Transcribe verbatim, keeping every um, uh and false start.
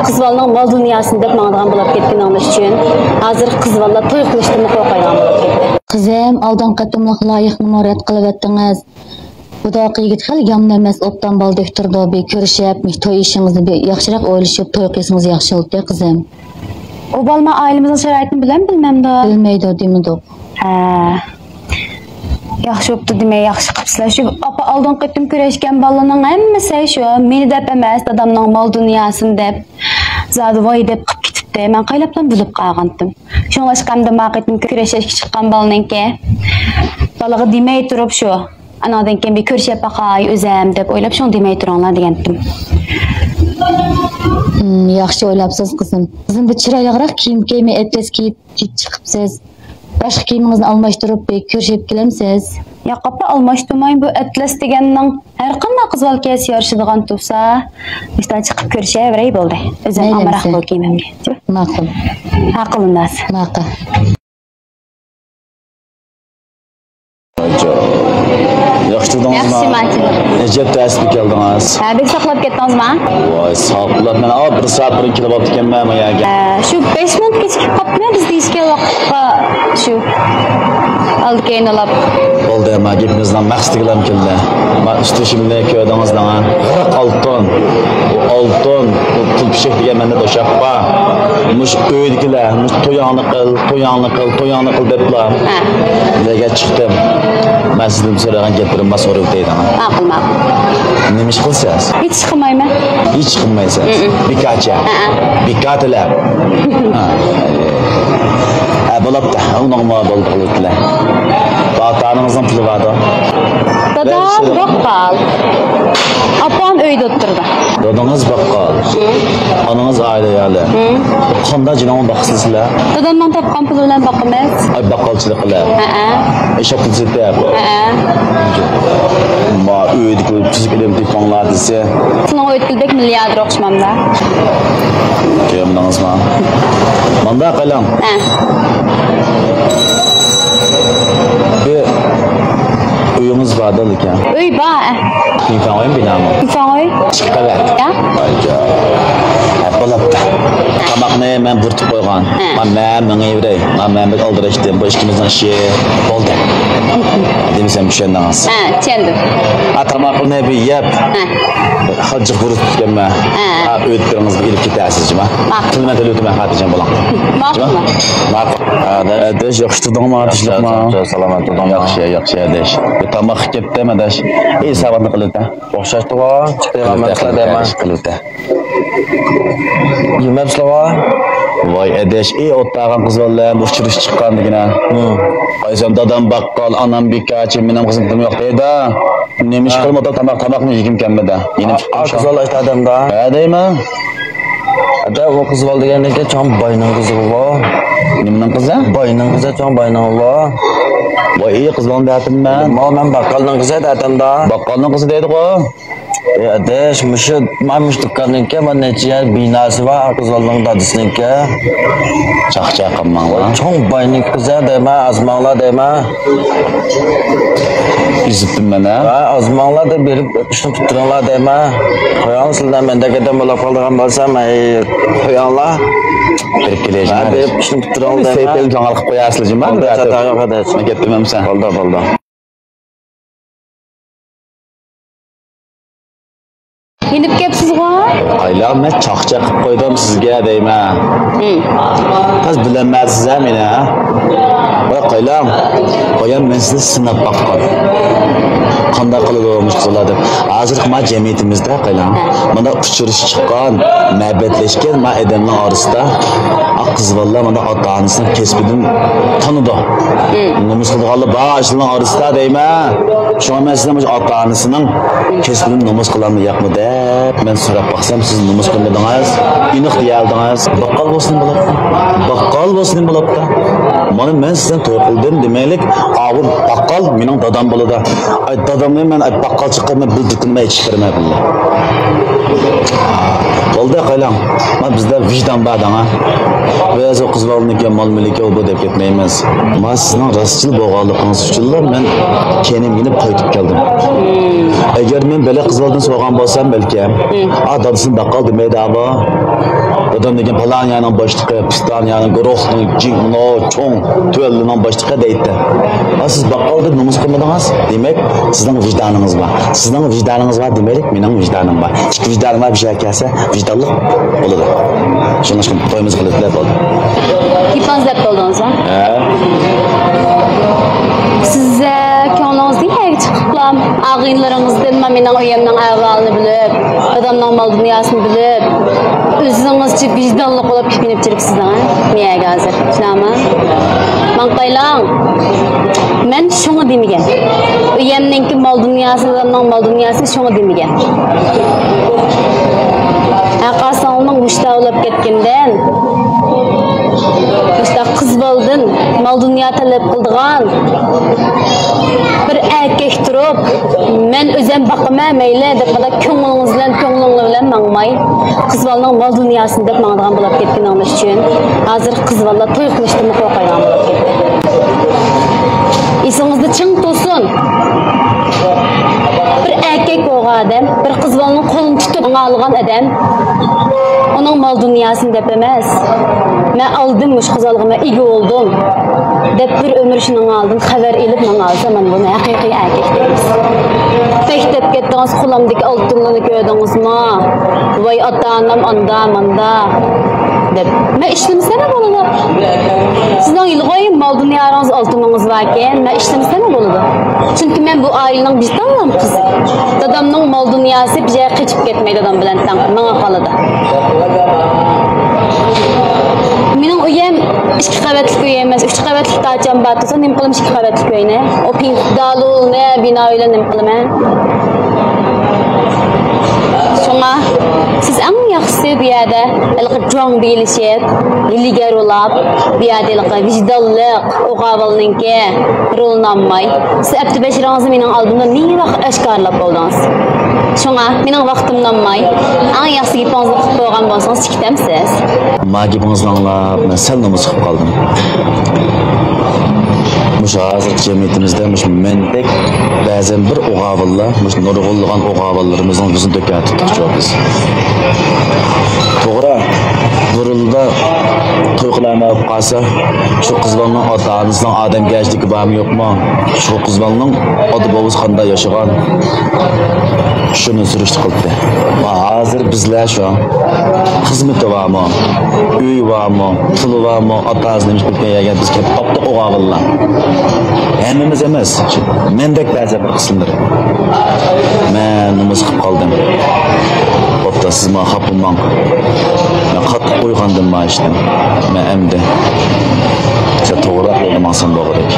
قىز بالىنىڭ مال دۇنياسىنى دەپ ماڭىدىغان بولۇپ كەتكىنىڭلار ئۈچۈن، ھازىر قىز بالىلار توي قىلىشتىنمۇ قورقايدىغان بولۇپ كەتتى. قىزىم، ئالدىنقى قېتىملىق لايىقنىمۇ رەت قىلىۋەتتىڭىز. بۇنداق يىگىت خېلى يامان ئەمەس، ئوبدان بالىدەك تۇرىدۇ. بىر كۆرۈشۈپ، توي ئىشىڭىزنى بىر ياخشىراق ئويلىشىپ توي قىلسىڭىز ياخشى بولاتتى، قىزىم. ئۇ بالىمۇ ئائىلىمىزنىڭ شارائىتىنى بىلەمدۇ، بىلمەمدۇ؟ بىلمەيدۇ، دېمىدۇق. ھە. ياخشى بوپتۇ دېمەي، ياخشى قىپسىلەر. شۇ ئاپا ئالدىنقى قېتىم كۆرۈشكەن بالىنىڭ ھەممىسى شۇ. مېنى دەپ ئەمەس، دادامنىڭ مال دۇنياسىنى دەپ، زادى ۋاي دەپ قىپ كېتىپتۇ. مەن قايلاپلا بىلىپ قالغانتىم. شۇڭلاشقا ئەمدى ما قېتىم كۆرۈشۈشكە چىققان بالىنىڭكى بالىغا دېمەي تۇرۇپ شۇ. ئاناندىن كېيىن بىر كۆرۈشۈپ باقاي ئۆزەم دەپ ئويلاپ، شۇڭا دېمەي تۇرۇڭلار دېگەنتىم. ھىم، ياخشى ئويلاپسىز، قىزىم. قىزىم، بىر چىرايلىقراق كىيىم كىيمەي، ئەتلەس كىيىپ چىقىپسىز. باشقا كىيىمىڭىزنى ئالماشتۇرۇپ، بىر كۆرۈشۈپ كېلەمسىز؟ ياق، ئاپا، ئالماشتۇرمايمەن. بۇ ئەتلەس دېگەننىڭ ھەر قانداق قىز بالا كىيسە يارىشىدىغان تۇرسا، مۇشۇنداق چىقىپ كۆرۈشەۋېرەي بولدى. ئۆزۈم ئامراق بولۇپ كىيمەمگە. ماقۇل. ماقۇل ئۇنداق. ماقۇل. ياخشى تۇردىڭىزمۇ؟ ياخشى، ماچىل. ئەجەب تەسلىككە كەلدىڭىز. ھە، بەك ساقلاپ كەتتىڭىزمۇ؟ ۋاي، ساقلاپ، مەن ئاۋۇ بىر سائەت بۇرۇن كېلىۋاپتىكەنمەن بۇ يەرگە. ھە، شۇ بەش مىنۇت كېچىكىپ قاپتىمەن، بىز دېيىشكەن ۋاقىتقا شۇ ئالدى كەينى ئۇلاپ. بولدى، ما گېپىمىزنىڭ مەقسىتىگىلا كەلدى. ما ئۈستىلىشىمنى كۆردىڭىز دەڭا. غەرق ئالتۇن. ئۇ ئالتۇن، ئۇ پۇل پىشەك دېگەن مەندە توشاق بار. مۇشۇ ئۆيدىكىلەر، مۇشۇ تويۇڭنى قىل، تويۇڭنى قىل، تويۇڭنى قىل دەپلا. ھە. نېگە چىقتىم؟ مەن سىزدىن سورىغان گەپلىرىمنى سورىۋېتەي دەڭا. ماقۇل، ماقۇل. نېمە ئىش قىلىسىز؟ ھېچ ئىش قىلمايمەن. ھېچ ئىش قىلمايسىز؟ ھە. بىكارچە؟ ھە. بىكار تىلەپ؟ ھە. ھە، بولاپتۇ. ئۇنىڭمۇ بولدى قىلىۋېتىلە. ئاتا-ئانىڭىزنىڭ پۇلى باردۇ؟ دادام باققال. ئاپام ئۆيدە ئولتۇرىدۇ. دادىڭىز باققال. ھە. ئانىڭىز ئائىلە ئايالى. ھە. قانداق جېنىڭىزنى باقىسىز سىلەر؟ دادامنىڭ تاپقان پۇلى بىلەن باقىمىز. ئاي، باققالچىلىق قىلىپ. ھە. ئىشاپ سېتىپ. ھە. ما ئۆيدىكى تۈزۈك ئېلىم تېپىڭلار دېسە. سىلىڭ ئۆيدىكىدەك مىلياردېر ئوخشىمامدا. كۆرمىدىڭىزمۇ؟ مانداق قىلىڭ. ھە. بىر ئۆيىڭىز بار دەيدىكەن. ئۆي بار، ھە. پىڭفاڭ ئۆيمۇ، بىنامۇ؟ پىڭفاڭ ئۆي. ئىككى قەۋەت. يا. ئايجان. ھە، بولاپتۇ. تاماقنى مەن بۇيرۇتۇپ قويغان. ھە. ما مەن مېڭىۋېرەي. ما مەن بەك ئالدىراشتىم. بۇ ئىككىمىزنىڭ ئىشى بولدى. دېمىسەم چۈشەندىڭىز. ھە، چۈشەندىم. ھە، تاماقنى بىر يەپ. ھە. خەجلىك بۇيرۇتۇپ كەتكەنمەن. ھە. ھە، ئۆيدىكىلىرىڭىزگە ئېلىپ كېتەرسىز، جۇما. ماقۇل. تىلمەن تىل ئۆتىمەن، خاتىرجەم بولۇڭ. ماقۇل. جۇما؟ ماقۇل. ھە، ئەدەش، ياخشى تۇردۇڭما، ياخشى، تىنچلىقما؟ ياخشى، سالامەت تۇردۇڭما؟ ياخشى، ياخشى، ئەدەش. بىر تاماق كەپتە، ئەدەش. ھېساباتنى قىلىۋېتە. ئوخشاشتىغۇ، چىقتى، قىلىۋېتە، قىلىۋېتە، قىلىۋېتە. يېمەپسىلەرغۇ؟ ۋاي ئەدەش، ئى، ئوتتاغان قىز بالىلار ئۇچرىشىپ چىققان دېگىنە. ھە. قايسام دادام باققال، ئانام بىكارچى، مېنىڭ خىزمىتىم يوق دەيدۇ. نېمە ئىش قىلىپ ئوتاق تاماق، تاماقنى يېگۈم كەلمىدى. يېنىپ ئا، قىز بالا ئاشتا ئادەمدە. ھە دەيمەن. ئەدە، ئۇ قىز بالا دېگەندىكى چوڭ باينىڭ قىزى بۇ. نېمىنىڭ قىزى؟ باينىڭ قىزى، چوڭ باينىڭ بۇ. ۋاي ئى، قىز بالىنى دەتىممەن. ماۋۇ مەن باققالنىڭ قىزى دەتەمدا. باققالنىڭ قىزى دەيدىغۇ. ئەي ئاداش، مۇشۇ، مانا مۇشۇ دۇكاننىڭكى، مانا نەچچە يەر بىناسى بار، قىزلارنىڭ دادىسىنىڭكى. چاقچاق قىلماڭلار. چوڭ باينىڭ قىزى دەيمەن، ئازماڭلار دەيمەن. ئېزىپتىم مەن، ھە؟ ھە، ئازماڭلار دەپ بېرىپ ئىشنى پۈتتۈرۈڭلار دەيمەن. قويۇڭ سىلەر، مەندەك ئادەم بولاپ قالىدىغان بولسام، ئەي، قويۇڭلار. بېرىپ كېلەي، ھە، جۇما. بېرىپ ئىشنى پۈتتۈرۈڭ دەيمەن. سەي پېلىم جاڭالىق قويارسىلەر، جۇما. بولدى، خاتا يوق، ئاداش. مەن كەتتىم ئەمسە. بولدى، بولدى. يېنىپ كەپسىزغۇ؟ ئايلان، مەن چاقچاق قىلىپ قويدۇم سىزگە دەيمەن. ھىم. تاز بىلەلمەيسىز ھە مېنى، ھە؟ بىراق ئايلان، بايام مەن سىزنى سىناپ باققان. قانداق قىلىدۇ مۇشۇ قىزلار دەپ. ھازىرقى ما جەمئىيىتىمىزدە ئايلان، ھە، مانا ئۇچرىشىپ چىققان، مەبەتلەشكەن ما ئادەمنىڭ ئارىسىدا، ئا، قىز بالىلار مانا ئاتا-ئانىسىنىڭ كەسپىدىن تونىدۇ. ھىم. نومۇس قىلىدىغانلار بار ئاشۇلارنىڭ ئارىسىدا دەيمەن. شۇڭا مەن سىزنى مۇشۇ ئاتا-ئانىسىنىڭ كەسپىدىن نومۇس قىلامدۇ ياقمۇ دەپ مەن سوراپ باقسام، سىز نومۇس قىلمىدىڭىز. ئېنىق دېيەلدىڭىز. باققال بولسىمۇ بولاتتى. باققال بولسىمۇ بولاتتى. مانا مەن سىزدىن توي قىلدىم دېمەيلىك، ئاۋۇ باققال مېنىڭ دادام بولىدۇ. ئاي، دادامنى مەن، ئاي، باققال چىقىپ مەن بىر دۇكىنىمنى ئېچىپ بېرىمەن بىللە. بولدى، قايلاڭ. ما بىزدە ۋىجدان بار دەڭا. بىز ئۇ قىز بالىنىڭكى مال مۈلكى ئۇ بۇ دەپ كەتمەيمىز. ما سىزنىڭ راستچىل بولغانلىقىڭىز ئۈچۈنلا مەن كەينىمگە يېنىپ قايتىپ كەلدىم. ئەگەر مەن بەلە قىز بالىدىن سورىغان بولسام بەلكىم، ئا، دادىسىنى باققال دېمەيدۇ ئابا. دادام دېگەن پالان يەرنىڭ باشلىقى، پىستان يەرنىڭ، گۇرۇھنىڭ، جىڭنو، چوڭ تۆۋەنلىنىڭ باشلىقى دەيتتى. ھە، سىز باققاندا نومۇس قىلمىدىڭىز، دېمەك، سىزنىڭ ۋىجدانىڭىز بار. سىزنىڭ ۋىجدانىڭىز بار دېمەيلى، مېنىڭ ۋىجدانىم بار. ئىككى ۋىجدانىم بار، بىر يەرگە كەلسە، ۋىجدانلىق بولىدۇ. شۇڭلاشقا تويىمىز قىلىپ بولدى. گېپىڭىزنى دەپ بولدىڭىز ھە؟ ھە. سىز كۆڭلىڭىزدىن يەرگە چىقىپلا، ئاغىنىلىرىڭىزدىن مېنىڭ ئۆيۈمنىڭ ئەھۋالىنى بىلىپ، دادامنىڭ مال دۇنياسىنى بىلىپ، ئۆزىڭىزچە ۋىجدانلىق بولۇپ كېپىنىپ جۈرۈپسىز ھە؟ مېيەگە ھازىر. شۇنداقمۇ؟ ماڭقايلاڭ. مەن شۇڭا دېمىگەن. ئۆيەمنىڭكى مال دۇنياسى، دادامنىڭ مال دۇنياسى شۇڭا دېمىگەن. ھەققاسىڭلارنىڭ مۇشتا ئۇلاپ كەتكەندىن، مۇشتا قىز بالىدىن مال دۇنيا تەلەپ قىلىدىغان بىر ئەركەك تۇرۇپ، مەن ئۆزۈم باقىمەن مەيلى دەپ، مۇنداق كۆڭلىڭىز بىلەن، كۆڭلۈڭلار بىلەن ماڭماي، قىز بالىنىڭ مال دۇنياسىنى دەپ ماڭىدىغان بولۇپ كەتكىنىڭلار ئۈچۈن، ھازىر قىز بالىلار توي قىلىشتىنمۇ قورقايدىغان بولۇپ كەتتى. ئېسىڭىزدە چىڭ تۇرسۇن. بىر ئەركەك بولغان ئادەم، بىر قىز بالىنىڭ قولىنى تۇتۇپ ماڭالىغان ئادەم، ئۇنىڭ مال دۇنياسىنى دەپ ئەمەس، مەن ئالدىم مۇشۇ قىز بالىغا، مەن ئىگە بولدۇم دەپ، بىر ئۆمۈر شۇنىڭ ئالدىن خەۋەر ئېلىپ ماڭالىسا، مانا بۇنى ھەقىقىي ئەركەك دەيمىز. بەك دەپ كەتتىڭىز، قولۇمدىكى ئالتۇنلارنى كۆردىڭىزمۇ؟ ۋاي ئاتا-ئانام ئاندا، ماندا دەپ. مەن ئىشلىمىسەممۇ بولىدۇ. سىزنىڭ يىلغۇ مال دۇنياڭىز، ئالتۇنىڭىز باركەن، مەن ئىشلىمىسەممۇ بولىدۇ. چۈنكى مەن بۇ ئائىلىنىڭ بىتاللام قىزى. دادامنىڭ مال دۇنياسى بىر يەرگە قېچىپ كەتمەي، دادام بىلەن تەڭ ماڭا قالىدۇ. مېنىڭ ئۆيۈم ئىككى قەۋەتلىك ئۆي ئەمەس، ئۈچ قەۋەتلىك داچام بار تۇرسا، نېمە قىلىمىز ئىككى قەۋەتلىك ئۆينى؟ ئۇ پىنك دالۇلنى بىنا ئۆيلەرنى نېمە قىلىمەن؟ شۇڭا سىز ئەڭ ياخشىسى بۇ يەردە ھېلىقى جۇاڭ بىلىشىپ، ھىيلىگەر بولاپ، بۇ يەردە ھېلىقى ۋىجدانلىق ئوغاۋىلنىڭكى رولىنى ئالماي، سىز ئەپتى بەشىرىڭىزنى مېنىڭ ئالدىمدا نېمە ۋاقىت ئاشكارىلاپ بولدىڭىز؟ شۇڭا مېنىڭ ۋاقتىمنى ئالماي، ئەڭ ياخشى گېپىڭىزنى قىلىپ بولغان بولسىڭىز، چىقىتەمسىز؟ ما گېپىڭىزنى ئاڭلاپ، مەن سەل نومۇس قىلىپ قالدىم. مۇشۇ ھازىرقى جەمئىيىتىمىزدە مۇشۇ مەندەك بەزەن بىر ئوغاۋىللار، مۇشۇ نۇرغۇنلىغان ئوغاۋىللىرىمىزنىڭ يۈزىنى تۆكۈۋاتىدۇ بىز. توغرا، بۇرۇندا توي قىلالماي قالسا، شۇ قىز بالىنىڭ ئاتا-ئانىسىنىڭ ئادەمگەرچىلىكى بارمۇ يوقمۇ؟ شۇ قىز بالىنىڭ ئاتا-بوۋىسى قانداق ياشىغان؟ شۇنى سۈرۈشتە قىلدى. ھازىر بىزلەر شۇ خىزمىتى بارمۇ؟ ئۆيى بارمۇ؟ پۇلى بارمۇ؟ ئاتا-ئانىسى نېمە ئىش قىلىپ يەرگە بىز كەپ قاپتۇق ئوغاۋىللار. ھەممىمىز ئەمەس، شۇ مەندەك بەزى بىر قىسىملىرى. مەن نومۇس قىلىپ قالدىم. بوپتۇ، سىز ماڭا خاپا بولماڭ. مەن قاتتىق ئويغاندىم ما ئىشتىن. مەن ئەمدى سەل توغراق يولدا ماڭسام بولغۇدەك.